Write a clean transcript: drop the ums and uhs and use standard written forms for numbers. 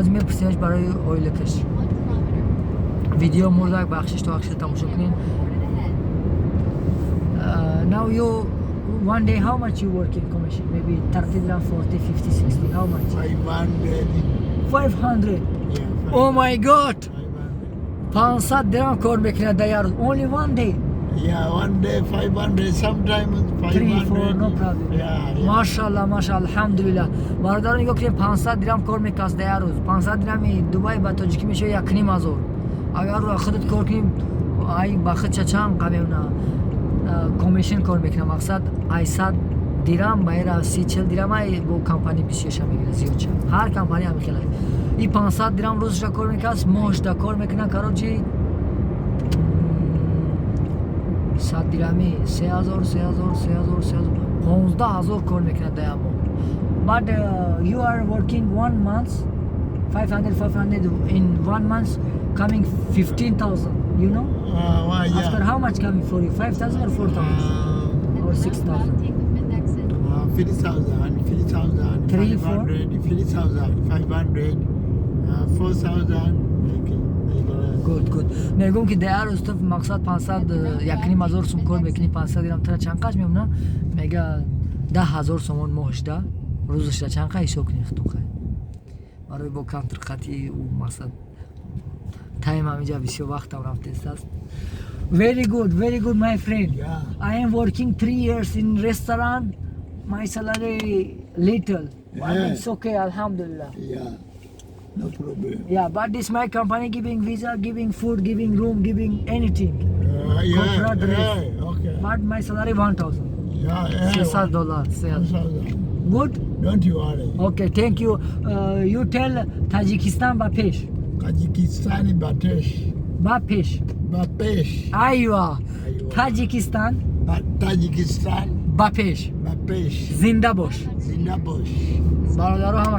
Ҳозир мепурсемш барои ойликаш. Видео мурдак, бахшиш, то ахши тамошо кунед. Now you one day, how much you work in commission? Maybe 30 dirham, 40, 50, 60, how much? 500. 500? Yeah. Oh my God. 500. 500 дирам кор мекунад дар як рӯз, only one day. Yeah, one day 500, sometimes 500. 3, 4, no problem. Yeah. Машалла, машалла, алҳамдулилла. Бародарон, нигоҳ кунед, 500 дирам кор мекаст дар як рӯз. 500 дирами Дубай ба тоҷикӣ мешавад 1,5 ҳазор. Агар худат кор кунӣ, ай ба худча чанд қабемна commission кор мекунам, мақсад, ай 100 дирам ба ира 30-40 дирам ай бо компания бисёрша мегирад, зиёдша. Ҳар компания ҳами хелай. И 500 дирам рӯзша кор мекаст, моҳшда кор мекунад, короче, 100 дирами 3000, 3000, 3000, 3000, 15 000 кор мекунад дар як моҳ. But you are working one month 500, 500, in one month coming 15,000, you know? Why, yeah. After how much coming for you, 5000 or 4000 or 6000? 50,000, 50,000, Three, four? 500, 50,500, 4,000. Okay, like that. Good, good. Мегӯм, ки дар рӯз ту, мақсад, 500, 1,5 ҳазор сум кор мекунӣ, 500 дирам тара чанд қаш мемона? Мега, 10 000 сомон моҳшда, рӯзашда чанд қа ҳисоб кунӣ худтон. Хай, барои бо камтар қатъи ӯ, мақсад, time ҳамиҷа бисёр вақтам рафтест. Very good, very good, my friend. Yeah. I am working 3 years in restaurant. My salary little, but it's okay, alhamdulillah. Yeah, no problem. Yeah, but this my company giving visa, giving food, giving room, giving anything. Yeah, Corporate dress. yeah, okay. But my salary 1000. Yeah. $300. 1,000. Good? Don't you worry. Okay, thank you. You tell Tajikistan ба пеш. Tajikistan ба пеш. Ба пеш. Ба пеш. Айва. Айва. Таҷикистон Tajikistan ба пеш. Ба пеш. Зинда бош. Зинда бош. Бародаро, ҳама.